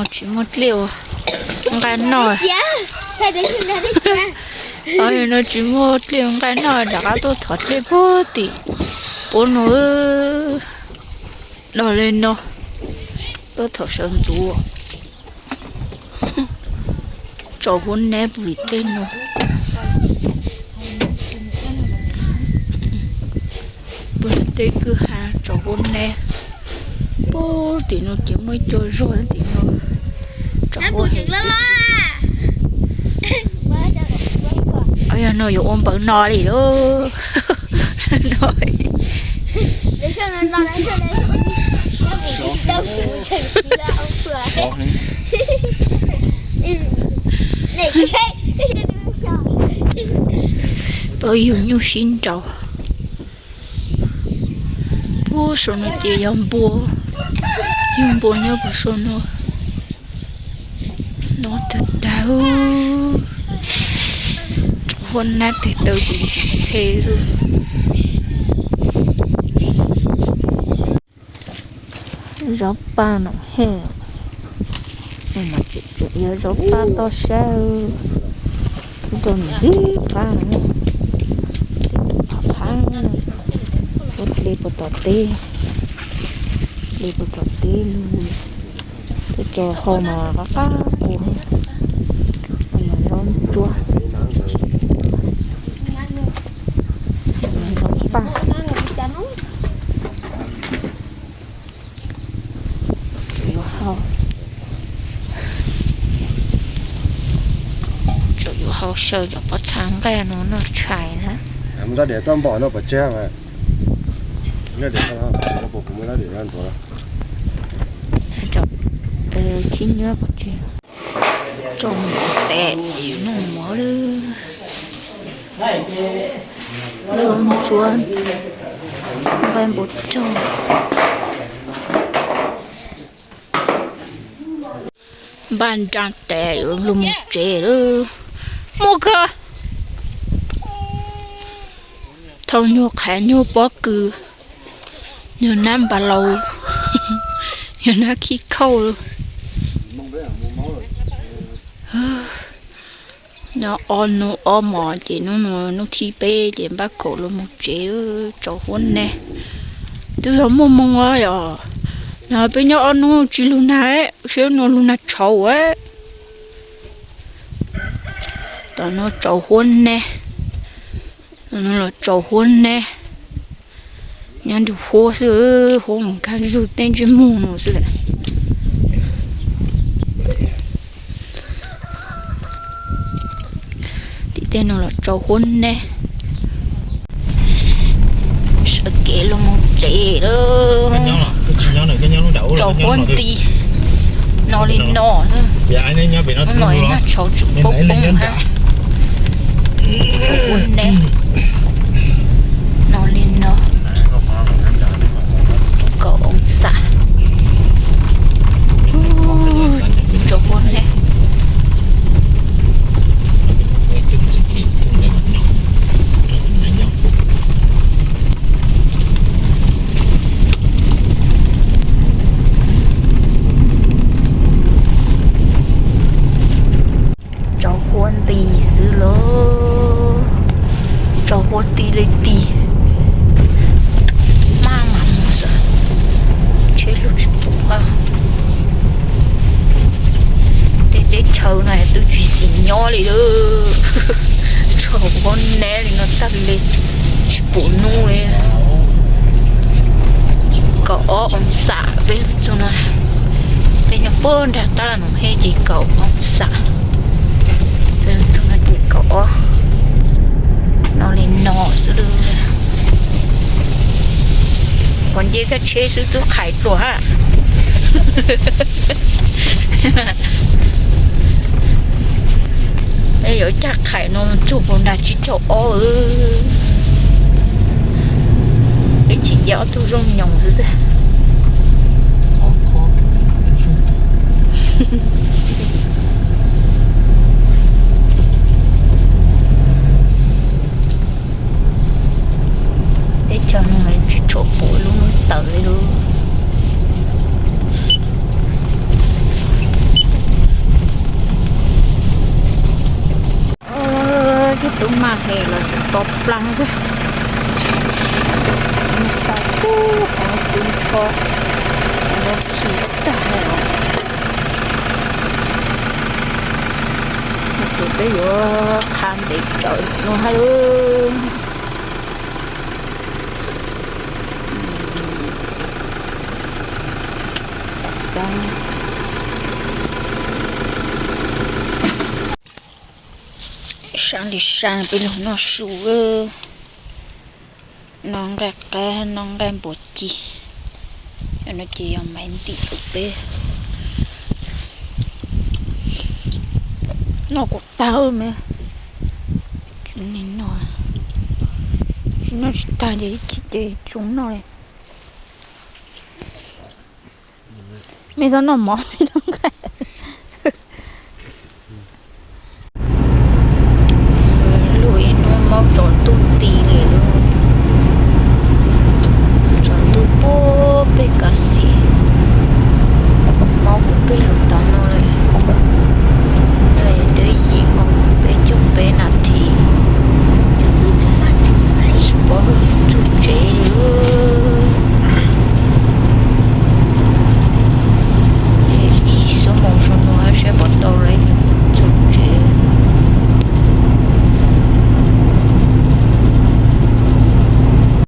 Tsis muaj dlej ua nqaij noj. Os, no tsis muaj dlej ua nqaij noj, rov qab tuaj thov dlej puag tim puab no. Los li no, tuaj thov sawv ntxuv. Tsaus huab neb puag tim tej no. Puag tim tej kwj ha tsaus huab neb. Puag tim no ces muaj ib co zog tim no. Tsaus huab heev. Yog no yuav ua npaws no li lauj. Pab yug nyuj sib nraus. Puag saum no ces yog npua, yog npua nyob puag saum no. No tag tag, huab nab tes taw ces ntsis tshe xwb. Zaub paj no he, mas tseem yog zaub paj toj siab, tub rau nws ib qab, thov thab, ua dle puag tom teb, dle puag tom teb lug, tub rau hau mas qab qab ua, yog zaub ntsuab, zaub paj. Yuav hau, tseem yuav hau xyaw cov pob txha nqaij no noj tshais na. Khib nyiab pov tseg, tsaus ntuj pem noj mov lawm. Zaub ntsuab, nqaij npua raug. Npaj nra tes yuav lug mus tsev lawm. Mus kawg. Thau nyuag qhav nyuag pob kws, nyuag nab npas laus, nyuag nab khib khauj. Nyob ob hnub ob hmos ces hnub no hnub thib peb ces npaj kaum lug mus tsev, tsaus huab neb. Twb yog muaj moo os yom, no peb nyob ob hnub tsis lug nag, seb no lug nag tshauv. Tam no tsaus huab neb, no los tsaus huab neb. Nyob nrug huab xwb, huab mus kag zug tej ntsej muag no xwb. Tim tej no los tsaus huab neb. Sawv kev lug mus tsev lawm. Tsaus huab nti no li no, no nag tshauv tsum poob poob na. Huab neb no li no, kaum oo xam. Tsaus huab neb. Tsaus huab nti xwb lauj, tsaus huab ti li ti. Maj mam mus xwb, tsheb lug tsis pum qab. Tej teb chaws no twb tsis xis nyob li lauj, tsaus huab neb li no tag li, tsis pum nub li. Kaum ob oo xam peb lug txug no, peb nyob puag nram tab laj no he ces kaum oo xam, peb lug txug no ces kaum ob, no li no xwb lauj. Qhov nce kab tsheb xwb twb qhais dlua hab. Yuav cag qhais no tsuag puas nrag tsib caug ob. Peb tsis nce ob tug zoo nyoos xwb. Teb chaws no tsis tshua pum lub hnub tawm li lauj. to plaws thiab. Nws xa tub qhov tu ntsho, nws khi tag os. Ces peb yuav qha ntev tawm no hab lub. Sab li sab peb lug noj su, noj nqaij qab noj nqaij npua ci. Cov no ces yog maiv ntim rau peb. Noj kuv tag me, tsis noj, tsis noj tsis tag ces ib chim ces tsis noj li. Mej txhob noj mov, mej noj nqaij.